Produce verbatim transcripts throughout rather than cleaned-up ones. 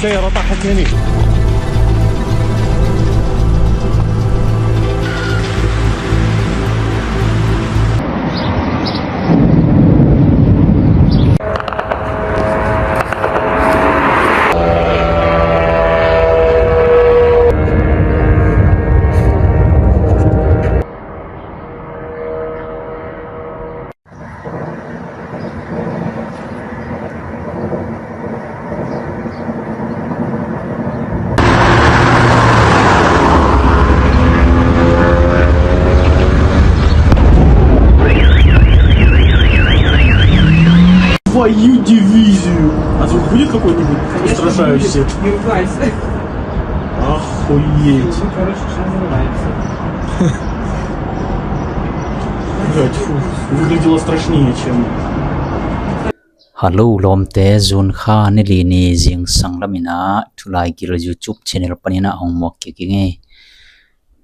السيارة طاحت هني. Твою дивизию! А звук будет какой-нибудь устрашающий? Не ругайся. Охуеть. Ну, короче, сейчас взрывается. Блядь, фу. Выглядело страшнее, чем... Hallo lawmte, June kha ni li ni zingsang lam in ah Thulai Gil YouTube channel panin ah hong muak kik ing ei.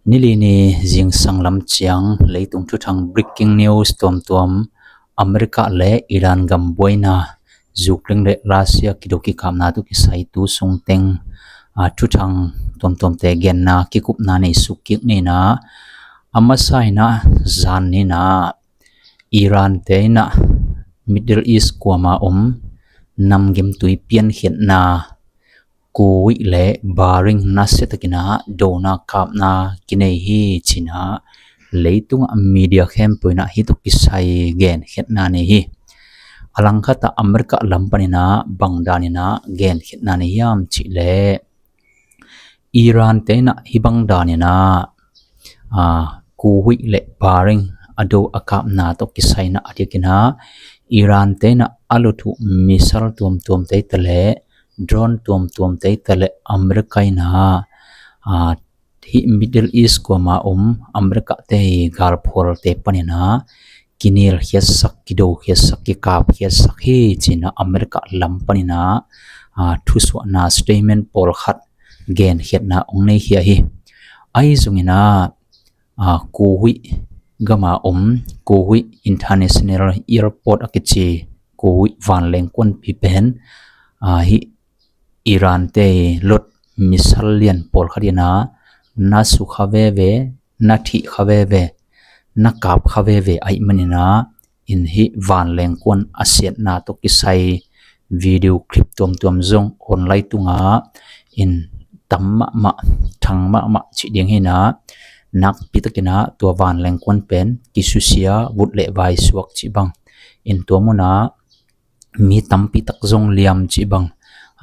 Ni li ni zingsang lam ciang leitung thuthang breaking news tuamtuam, America le Iran gam buaina, Ukraine le Russia kido kikapna tawh kisai tu sung teng, ah, thuthang tuamtuamte genna kikupna nei suk kik ni in ah, a masa in ah zan ni in ah Iran te in ah Middle East kuama om namgimtui piankhiatna, Kuwait le Bahrain nasia takin ah dona kapna kinei hi ci in ah leitungah media khempeuh in ah hih tawh kisai genkhiatna nei hi. A langkhat ah America lam panin ah bang dan in ah genkhiatna nei hiam cih leh, Iran te in ah hih bang dan in ah, aa, Kuwait le Bahrain a do a kapna tawh kisai in ah a diakin ah Iran te in ah a luthuh missile tuamtuamte ta le drone tuamtuamte ta le America in ah, aa, hih Middle East kuama om America te galphualte panin ah kinelkhiatsak, kidokhiatsak, kikapkhiatsak hi ci in ah America lam panin ah, aa, thusuahna statement pawlkhat genkhiatna hong nei khia hi. Ahi zongin ah, aa, Kuwait gama om Kuwait International Airport a kici Kuwait vanlengkuanpi pen, aa, hih Iran te lot missile lian pawlkhat in ah na sukha veve, na thihkha veve, na kapkha veve ahih manin ah in hih vanlengkuan a siatna tawh kisai video clip tuamtuam zong online tungah in tam mahmah, thang mahmah cih ding hi in ah, nakpi takin ah tua vanlengkuan pen kisusia, vut le vai suak cih bang, in tua munah mi tampi tak zong liam cih bang,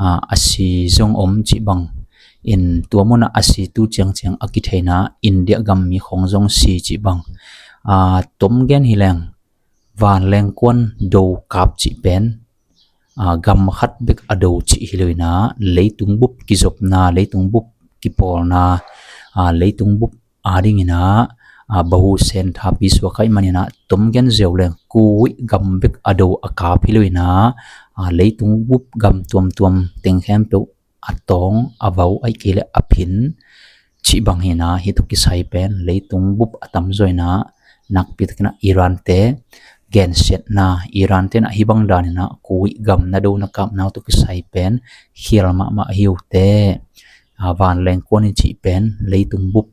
aa, a si zong om cih bang, in tua munah a si tu ciangciang a kithei in ah India gam mi khong zong si cih bang, aa, tom gen hi leng vanlengkuan do kap cih pen, aa, gam khat bek a do cih hi lo in ah leitung bup kizopna, leitung bup kipawlna, aa, leitung bup ading in ah, aa, bahu sen thapi suak ahih manin ah tom gen ziau leng Kuwait gam bek a do a kap hi lo in ah, aa, leitung bup gam tuamtuam teng khempeuh a tawng, a vau, ahih kei leh a phin cih bang hi in ah hih tawh kisai pen leitung bup a tamzaw in ah nakpi takin ah Iran te gensiatna, Iran te in ah hih bang dan in ah Kuwait gam na do na kapna uh tawh kisai pen khial mahmah hi uh teh, aa, vanlengkuan i cih pen leitung bup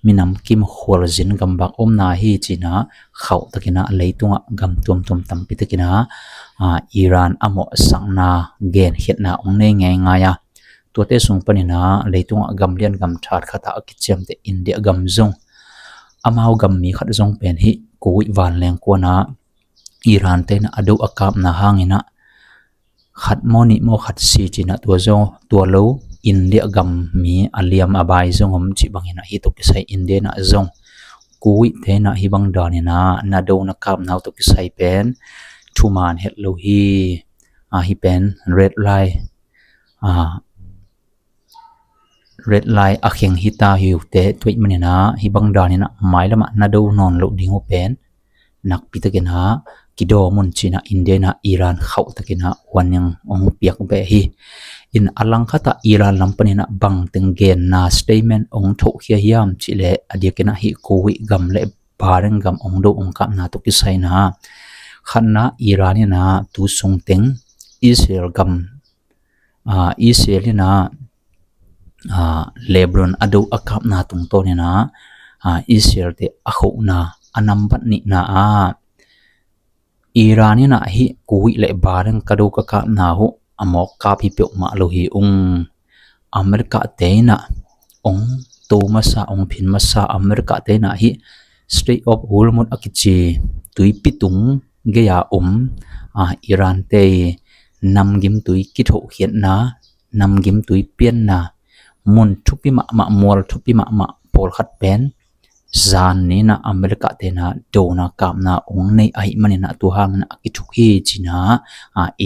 minam kim khualzin gambak omna hi ci in ah khauh takin ah leitungah gam tuamtuam tampi takin ah, aa, Iran a mawhsakna genkhiatna hong nei ngeingai a, tuate sung panin ah leitungah gam lian gam that khat ah a kiciamteh India gam zong, amau gam mi khat zong pen hih Kuwait vanlengkuan ah Iran te in ah a do a kapna hangin ah khat maw nih maw khat si ci in ah tua zong, tua lo India gam mi a liam a bai zong om cih bangin ah hih tawh kisai India in ah zong Kuwait te in ah hih bang dan in ah na do na kapna uh tawh kisai pen thuman het lo hi. Aa, hih pen red line, aa, red line a kheng hi ta hi uh teh, tua ahih manin ah hih bang dan in ah mailam ah na do nawn loh ding uh pen nakpi takin ah kidawm un ci in ah India in ah Iran khauh takin ah warning hong piak beh hi. In a langkhat ah Iran lam panin ah bangteng genna statement hong thohkhia hiam cih leh a diakin ah hih Kuwait gam le Bahrain gam hong do hong kapna tawh kisai in ah khatna, Iran in ah tu sung teng Israel gam Israel in ah Lebanon a do a kapna tungtawn in ah Israel te a khohna a nambat nihna ah Iran in ah hih Kuwait le Bahrain ka do ka kapna uh a mawk kap hi peuhmah lo hi ung. America te in ah ong to masa, ong phin masa America te in ah hih Strait of Hormuz a kici tuipi tung gei-a om Iran te namgim tui kithohkhiatna, namgim tui pianna mun thupi mahmah, mual thupi mahmah pawlkhat pen zan ni in ah America te in ah dona kapna ong nei ahih manin ah tua hangin ah a kithuk hi ci-in ah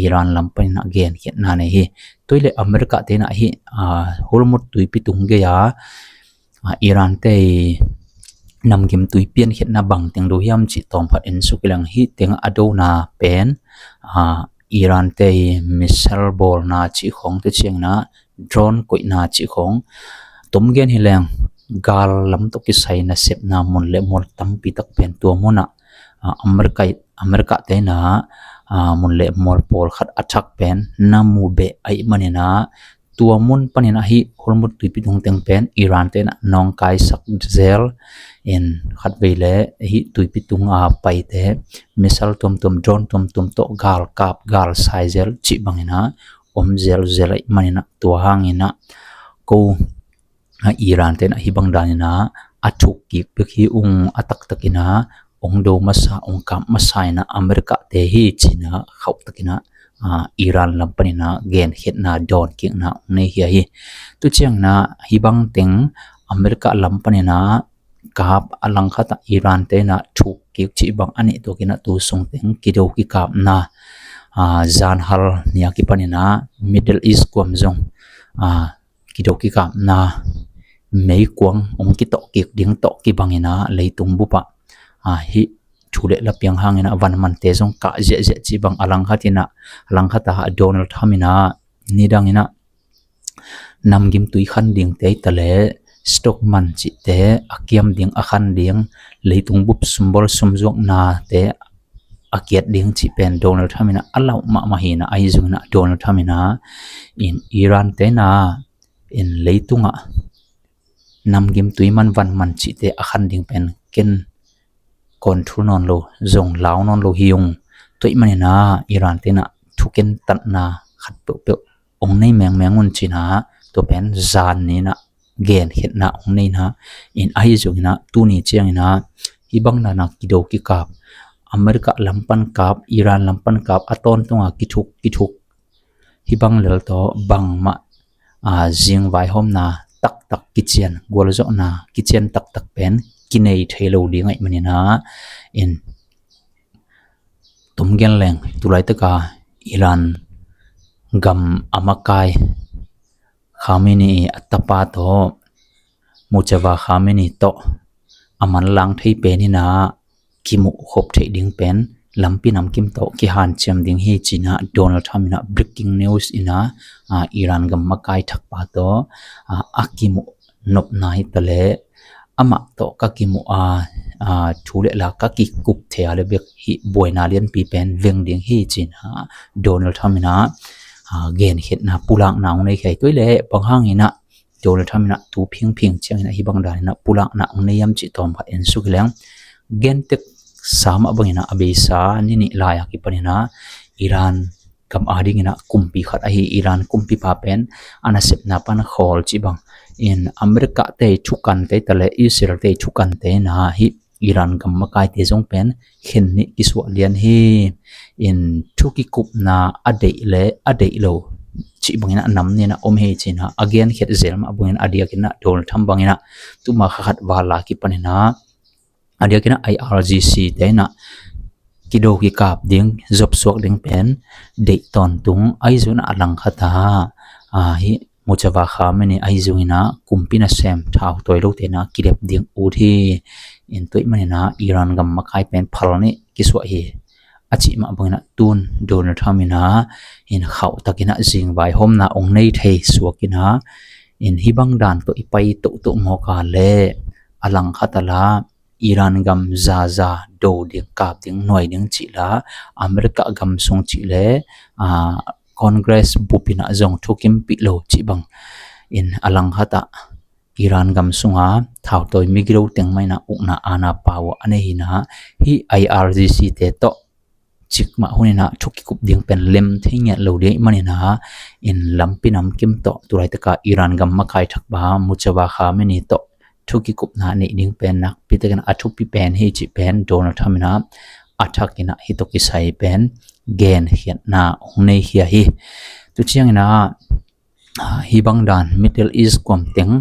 Iran lam panin ah genkhiatna nei hi. Tua hi leh America te in ah hih Hormuz tuipi tung gei-a Iran te namgim tui piankhiatna bang teng do hiam cih tawm khat en suk hi leng, hih teng a dona pen Iran te missile bawlna cih khawng, tua ciangin ah drone koihna cih khawng, tom gen hi leng gal lam tawh kisai nasepna mun le mual tampi tak pen tua mun ah America, America te in ah mun le mual pawlkhat a thak pen na mu beh ahih manin ah tua mun panin ah hih Hormuz tuipi tung teng pen Iran te in ah nawngkaisak zel in, khatvei le hih tuipi tung a paite missile tuamtuam, drone tuamtuam tawh gal kap, gal sai zel cih bangin ah om zelzel ahih manin ah tua hangin ah ko Iran te in ah hih bang danin ah a thuk kik bek hi ung, a taktakin ah ong do masa, ong kap masa in ah America te hi ci-in ah khauhtakin ah Iran lam panin ah genkhiatna, dawnkikna ong nei hi a hi. Tua ciangin ah hih bang teng America lam panin ah kap, a langkhat ah Iran te in ah thuk kik cih bang a nih tuakin ah tu sung teng kido kikapna, zanhal ni a kipanin ah Middle East kuam zong kido kikapna, meikuang ong kitawh kik ding tawh kibangin ah leitung bup ah hih thu le la piang hangin ah vanmante zong kah ziahziah cih bang, a langkhat in ah, a langkhat ah Donald Trump in ah nidangin ah namgim tui khan dingte hi ta le, stock man cihte a kiam ding, a khan ding, leitung bup sumbawl sumzuaknate a kiat ding cih pen Donald Trump in ah a lauh mahmah hi in ah, ahi zongin ah Donald Trump in ah in Iran te in ah in leitung ah namgim tui man van man cihte a khan ding pen ken control nawn lo, zong lau nawn lo hi ung. Tua ahih manin ah Iran te in ah thuken tatna khat peuhpeuh ong nei mengmeng un ci-in ah tua pen zan ni in ah genkhiatna ong nei in ah, in ahi zongin ah tuni ciangin ah hih bang danin ah kido kikap, America lam pan kap, Iran lam pan kap, a tawntung a kithuk kithuk, hih bang lel tawh bangmah zingvaihawmna taktak kician, gualzawhna kician taktak pen kinei thei lo ding ahih manin ah in tom gen leng, tu laitak a Iran gam a makai Khamenei a tapa tawh Mujtaba Khamenei tawh a manlang thei pen in ah kimuh khop theih ding pen lampi namkim tawh kihanciam ding hi ci-in ah Donald Trump in ah breaking news in ah Iran gam makai thakpa tawh a kimuh nopna hi ta le, amah tawh ka kimuh a thu le la ka kikup thei a le bek hih buaina lianpi pen veng ding hi ci-in ah Donald Trump in ah genkhiatna, pulakna ong nei hi. Tua hi leh bang hangin ah Donald Trump in ah tu phingphing ciangin ah hih bang danin ah pulakna ong nei hiam cih tawm khat en suk hi leng, gentek sa mah bangin ah a beisa ni nih lai a kipanin ah Iran gam adingin ah kumpi khat ahi Iran kumpipa pen a nasepna pan khawl cih bang in America te thukante hi ta le, Israel te thukante in ah hih Iran gam makaite zong pen khen nih kisuah lian hi. In thu kikupna a deih le a deih lo cih bangin ah nam ni in ah om hi ci-in ah a genkhiat zel mah bangin a diakin ah Donald Trump bangin ah tuma kha khat val a kipanin ah a diakin ah I R G C te in ah kido kikap ding, zopsuak ding pen deih tawntung, ahi zongin ah a langkhat ah hih Mujtaba Khamenei ahi zongin ah kumpi nasem thau tawi lote in ah kidep ding ut hi. In tua ahih manin ah Iran gam makai pen phal nih kisuah hi a cih mah bangin ah tun Donald Trump in ah in khauhtakin ah zingvaihawmna ong nei thei suakin ah in hih bang dan tawh i pai tohtoh mawk a le a langkhat a la Iran gam zaza do ding, kap ding, nuai ding cih la America gam sung cih le Congress bup in ah zong thukimpih lo cih bang in a langkhat ah Iran gam sunga thautawi migilo teng mah in ah ukna aana pau a nei hi in ah, hih I R G C te tawh cikmah hun in ah thu kikup ding pen lem thei ngiat lo ding ahih manin ah, in lampi namkim tawh tulaitak a Iran gam makai thakpa Mujtaba Khamenei tawh thu kikupna neih ding pen nakpi takin a thupi pen hi cih pen Donald Trump in ah a thak in ah hih tawh kisai pen genkhiatna hong nei khia hi. Tu ciangin ah, ah, hih bang dan Middle East kuam teng,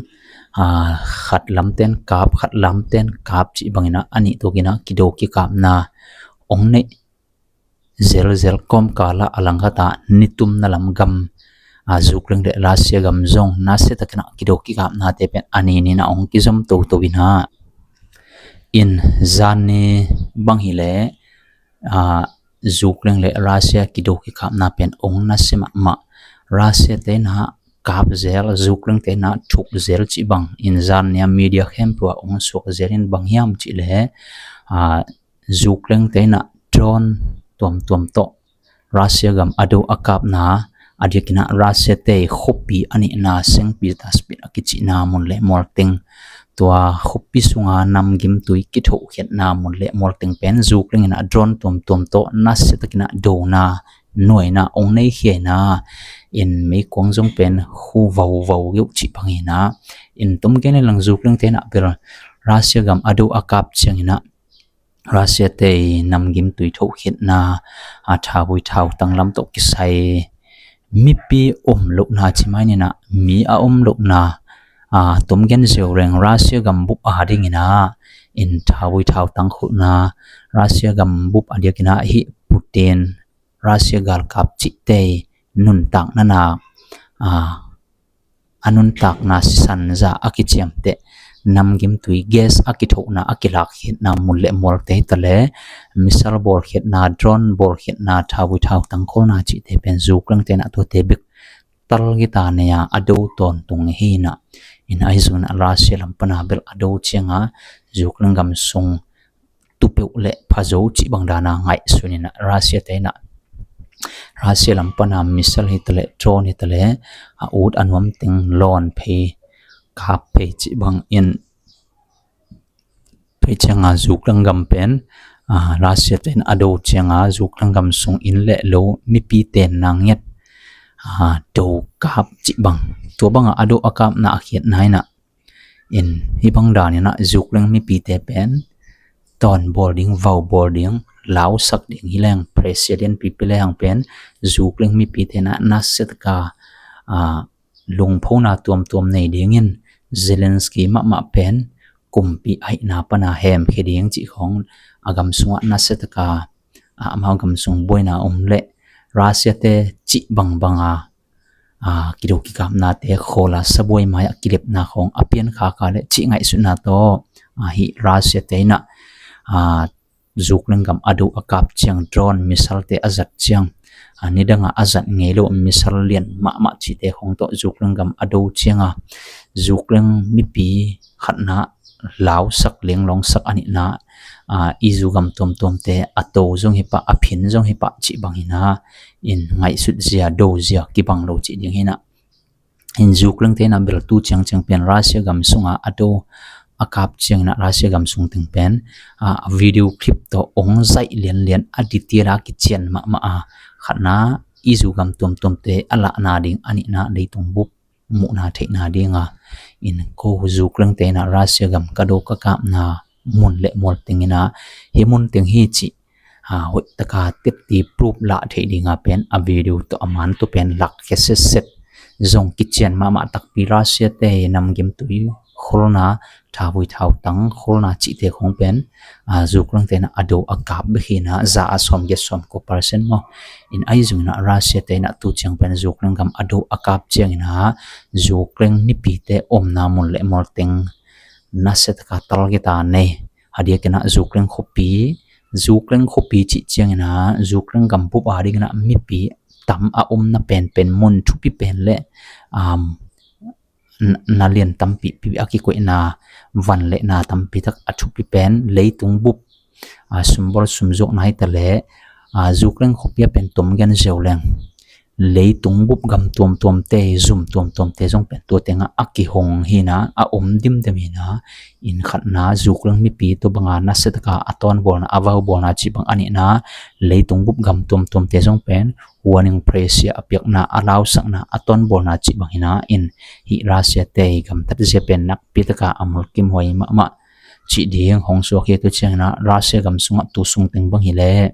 ah, khat lamten kap, khat lamten kap cih bangin ah a nih tukin ah kido kikapna hong neih zelzel kawmkal ah a langkhat ah nitumna lam gam, ah, Ukraine le Russia gam zong nasia takin ah kido kikapnate pen a ni ni in ah hong kizom toto in ah, in zan ni bang hileh, ah, Ukraine le Russia kido kikapna pen hong nasia mahmah. Russia te in ah kap zel, Ukraine te in ah thuk zel cih bang in zan ni a media khempeuh ah hong suak zel in bang hiam cih leh, ah, Ukraine te in ah drone tuamtuam tawh Russia gam a do a kapna, a diakin ah Russia te khuapi a nihna Saint Petersburg a kicihna mun le mual teng, tua khuapi sunga namgimtui kithohkhiatna mun le mual teng pen Ukraine in ah drone tuamtuam tawh nasia takin ah dona nuaina hong nei khia in ah, in meikuang zong pen hu vauvau geuh cih bangin ah, in tom gen in lang Ukraine te in ah bel Russia gam a do a kap ciangin ah Russia te namgimtui thohkhiatna, a, thauvui thautang lam tawh kisai mipi om lohna ci mai ni in ah, mi a om lohna, a, tom gen ziau reng Russia gam bup a dingin ah, in thauvui thautang kholhna, Russia gam bup a diakin ah hih Putin, Russia galkap cihte nuntakna na, a, a nuntakna sisan za a kiciamteh, namgimtui gas a kithohna a kilakkhiatna mun le mualte hi ta le, missile bawlkhiatna, drone bawlkhiatna, thauvui thautang kholhna cihte pen Ukraine te in ah tuate bek target a nei a, a do tawntung hi in ah, in ahi zongin ah Russia lam pan a bel a do ciang a Ukraine gam sung tu peuh le pha zo cih bang dan a ngaihsun in ah Russia te in ah, Russia lam pan a missile hi ta le, drone hi ta le, a ut a nuam teng lawn phei, kap phei cih bangin phei ciang a Ukraine gam pen, a, Russia te in a do ciang a Ukraine gam sung inn le lo, mipi tenna ngiat, a, do kap cih bang, tua bang a a do a kapna a khiatna in ah, in hih bang dan in ah Ukraine mipite pen tawn bawl ding, vau bawl ding, lausak ding hi leng, President pipi lehang pen Ukraine mipite in ah nasia tak a, a, lungphona tuamtuam nei dingin Zelensky mahmah pen kumpi ahihna pan a hemkhia ding cih khawng, a gam sungah nasia tak a, a, amau gam sung buaina om le Russia te cih bangbang a, a, kido kikapnate khawl a sabuai mai-ah kilepna khawng a piankhak a le cih ngaihsutna tawh, a, hih Russia te in ah, a, Ukraine gam a do a kap ciang, drone missile te a zat ciang, a, nidang a a zat ngei lo missile lian mahmah cihte khawng tawh Ukraine gam a do ciang a, Ukraine mipi khatna lausak, lenglawngsak a nihna, a, E U gam tuamtuamte a to zong hi pah, a phin zong hi pah cih bang in ah, in ngaihsut zia, do zia kibang lo cih ding hi in ah, in Ukraine te in ah bel tu ciangciang pen Russia gam sung a a do a kap ciangin ah Russia gam sung teng pen, a, video clip tawh hong zaih lianlian, a detail a kician mahmah a, khatna E U gam tuamtuamte a lahna ding, a nihna leitung bup muhna theihna ding a, in ko Ukraine te in ah Russia gam ka do ka kapna mun le mual teng in ah, hih mun teng hi cih, a, hoih tak a tetti proof lah theih ding a pen a video tawh a man tawh pen lakkhia setset zong kician mahmah takpi, Russia te namgimtui kholna, thauvui thautang kholna cihte khawng pen, a, Ukraine te in ah a do a kap bek hi in ah, za a sawmgiat sawmkua percent maw. In ahi zongin ah Russia te in ah tu ciang pen Ukraine gam a do a kap ciangin ah Ukraine mipite omna mun le mual teng nasia tak a target a nei. A diakin ah Ukraine khuapi, Ukraine khuapi cih ciangin ah Ukraine gam bup a dingin ah mipi tam a omna penpen, mun thupi pen le, um, na, na lian tampipi a kikoihna, van le na tampi tak a thupi pen, leitung bup, a, sumbawl sumzuakna hi ta le, a, Ukraine khuapi a pen tom gen ziau leng, leitung bup gam tuamtuamte, zum tuamtuamte zong pen tua tengah a kihong hi-in ah, a om dimdem hi-in ah, in khatna, Ukraine mipi tua banga nasia taka a tawnbawlna, a vaubawlna cih bang, a nihna, leitung bup gam tuamtuamte zong pen warning pressure a piakna, a lausakna, a tawnbawlna cih bang hi-in ah, in hih Russia-te gamtat zia pen nakpi taka a mulkimhuai mahmah cih ding hong suak hi. Tua ciangin ah Russia gam sungah tu sung teng bang hileh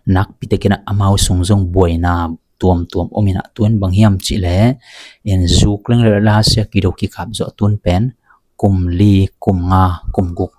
nakpi takin ah amau sung zong buaina tuamtuam om in ah, tu in bang hiam cih leh, in Ukraine le Russia kido kikap zawh tu in pen kum li, kum nga, kum guk,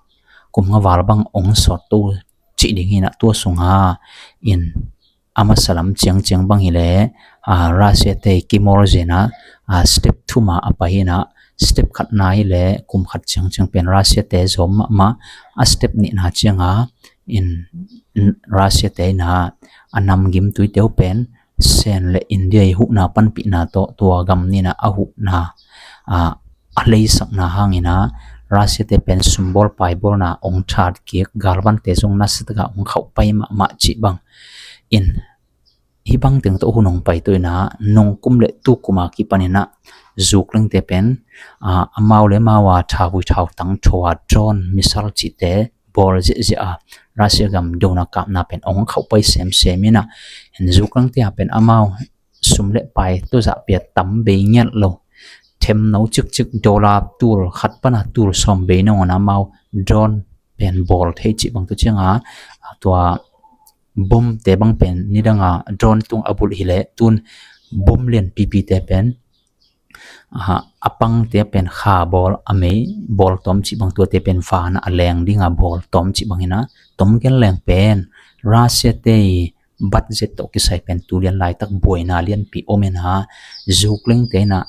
kum nga val bang ong sawt to cih ding hi-in ah, tua sungah in a masa lam ciangciang bang hileh, a, Russia-te kimawl zia in ah, a, step thum a a pai hi-in ah, step khatna hileh kum khat ciangciang pen Russia-te zawm mahmah, a step nihna ciangah in, in Russia-te in ah a namgim tuite uh pen Sen le India i huhna panpihna tawh tua gam nih in ah a huhna, a, a leisakna hangin ah Russia-te pen sumbawl paibawlna ong that kik, galvante zong nasia taka ong khauhpai mahmah cih bang. In hih bang teng tawh hun ong pai to in ah, nungkum le tukum a kipan in ah Ukraine-te pen, a, amau le amau a thavui thautang tho a, drone, missile cihte bawl ziahziah a, Russia gam dona kapna pen ong khauhpai semsem in ah, in Ukraine-te a pen amau sum le pai tawh zah pia tam bei ngiat lo, themno cikcik, dollar tul khat pan a tul sawm bei nangawn a amau drone pen bawl thei cih bang. Tua ciangah, a, tua bomte bang pen nidanga drone tung a bulh hileh, tu in bom lianpipite pen, a, a pangte pen kha bawl, a mei bawl tawm cih bang, tuate pen van ah a leng dinga bawl tawm cih bang hi-in ah, tom gen leng pen Russia-te i budget tawh kisai pen tu lian laitak buaina lianpi om in ah, Ukraine-te in ah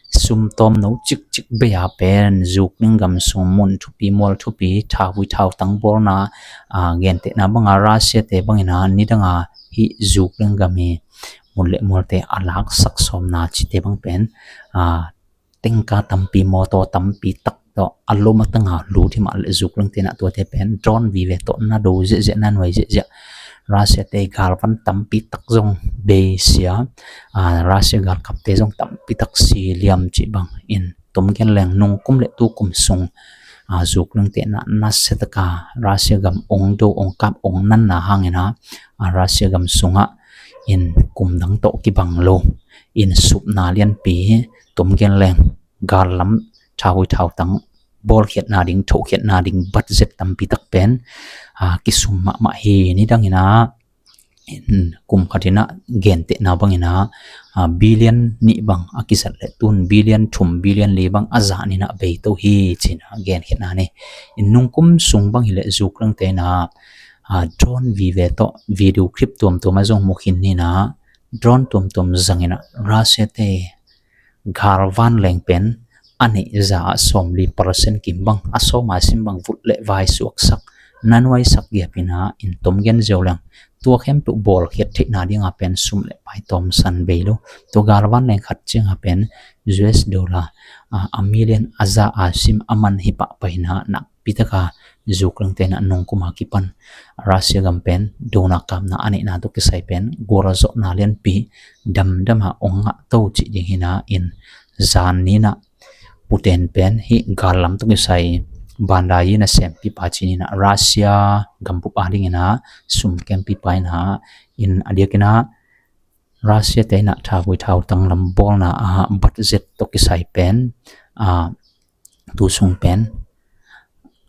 sum tawmno cikcik bei a pen Ukraine gam sung mun thupi, mual thupi, thavui thautang bawlna, a, gentehna banga Russia-te bangin ah nidanga hih Ukraine gam i mun le mualte a laksak sawmna cihte bang pen, a, tengka tampi, mawtaw tampi tak tawh a lom a tanga lut hi mah leh, Ukraine-te in ah tuate pen drone vive tawh na do ziahziah, na nuai ziahziah. Russia-te i galvan tampi tak zong beisia, a, Russia galkapte zong tampi tak si liam cih bang. In tom gen leng nungkum le tukum sung, a, Ukraine-te in ah nasia taka Russia gam ong do, ong kap, ong nanna hangin ah, a, Russia gam sungah in kum dang tawh kibang lo in supna lianpi, tom gen leng gal lam thavui thautang bawlkhiatna ding, thohkhiatna ding budget tampi tak pen, a, kisum mahmah hi. Nidangin ah, in kum khatin ah gentehna bangin ah, a, billion nih bang a kizat leh, tu in billion thum, billion li bang a zah ni-in ah bei to hi ci-in ah genkhiatna nei. In nungkum sung bang hileh Ukraine-te in ah, a, drone vive tawh video clip tuamtuam a zong mu khin ni-in ah, drone tuamtuam zangin ah Russia-te galvan leng pen a neih za ah sawmli percent kim bang, a sawm a sim bang vut le vai suaksak, na nuaisak giap in ah, in tom gen ziau leng tua khempeuh bawlkhiat theihna dinga pen sum le pai tawmsan bei lo. Tua galvan leng khat cianga pen U S dollar, a, a million a za a sim a man hi pahpah in ah, nakpi taka Ukraine-te in ah nungkum a kipan Russia gam pen dona kapna a neihna tawh kisai pen gualzawhna lianpi damdam a ong ngah to cih ding hi-in ah, in zan ni-in ah Putin pen hih gal lam tawh kisai bandai in a sempipa ci-in ah, Russia gambup a dingin ah sum kempipa in ah, in a diakin ah Russia-te in ah thavui thautang lam bawlna, a, budget tawh kisai pen, a, tu sung pen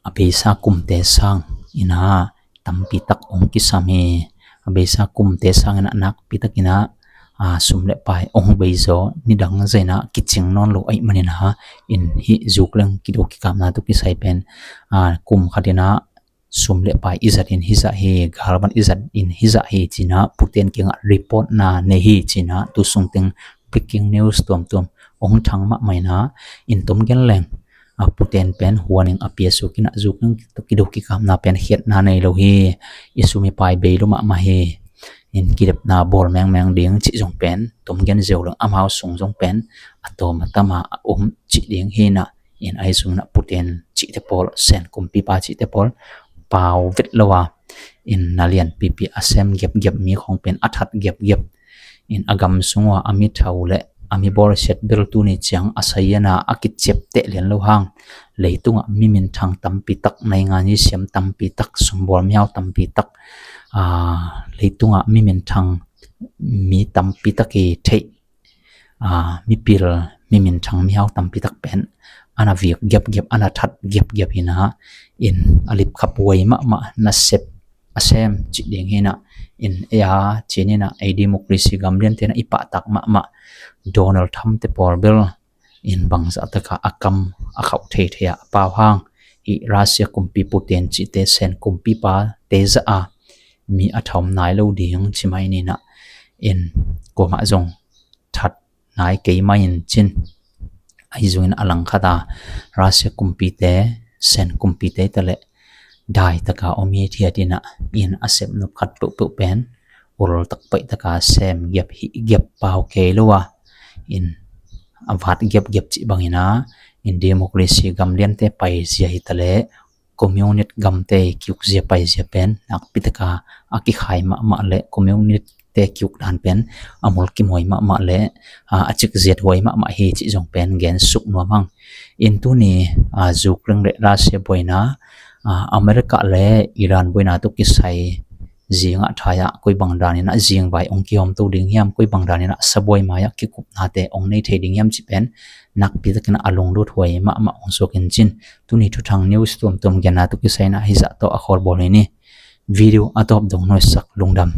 a beisa kumte sangin ah tampi tak ong kisam hi. A beisa kumte sangin ah nakpi takin ah, a, sum le pai ong bei zaw, nidang zah in ah kicing nawn lo ahih manin ah, in hih Ukraine kido kikapna tawh kisai pen, a, kum khatin ah sum le pai i zat in hi zah hi, galvan i zat in hi zah hi ci-in ah Putin kiangah report na nei hi ci-in ah, tu sung teng breaking news tuamtuam ong thang mahmah in ah, in tom gen leng, a, Putin pen huaning a pia suk in ah Ukraine tawh kido kikapna pen khiatna nei lo hi. I sum i pai bei lo mahmah hi. In kidepna bawl mengmeng ding cih zong pen tom gen ziau leng, amau sung zong pen a tawm a tam a om cih ding hi-in ah, in ahi sungin ah Putin cihte pawl, sen kumpipa cihte pawl pau vet lo a, in na lianpipi a sem giapgiap, mi khong pen a that giapgiap, in a gam sungah a mi tho le a mi bawlsiat bel tuni ciang a sayan a a kiciapteh lian lo hang, leitungah mi minthang tampi tak, naingan i siam tampi tak, sumbawl mihau tampi tak, aa, leitungah mi minthang mi tampi tak i theih, aa, mipil mi minthang mihau tampi tak pen a na vik giapgiap, a na that giapgiap hi na, in a lipkhap huai mahmah nasep a sem cih ding hi na, in ei a cih ni na, ei democracy gam liante na i pahtak mahmah Donald Trump te pawl bel in bangzah taka a kam a khauh theithei a a pau hang, i Russia kumpi Putin cihte, Sen kumpipa te zah a mi a thaum nai lo ding ci mai ni na, in kuamah zong that nai kei mai in cin. Ahi zongin a langkhat a Russia kumpite, Sen kumpite ta le dai taka om hi thiat in a, in a sep nop khat peuhpeuh pen ul tak paih taka sem giap, hih giap pau kei lo a, in a vat giapgiap cih bangin a, in democracy gam liante paizia hi ta le, communist gamte kiukzia paizia pen nakpi taka a kikhai mahmah le, communist te kiuk dan pen a mulkimhuai mahmah le, a, a cikziat huai mahmah hi cih zong pen gen suk nuam hang. In tuni, a, Ukraine le Russia buaina, a, America le Iran buaina tawh kisai zingah thai-ah koi bang danin a zingvai hong kihawmto ding hiam, koi bang danin a sabuai mai-ah kikupnate hong nei thei ding hiam cih pen nakpi takin a lunglut huai mahmah hong suak in cin. Tuni thuthang news tuamtuam genna tawh kisai na hizah tawh a khawlbawl hi ni. Video a tawp dong nuaisak, lungdam.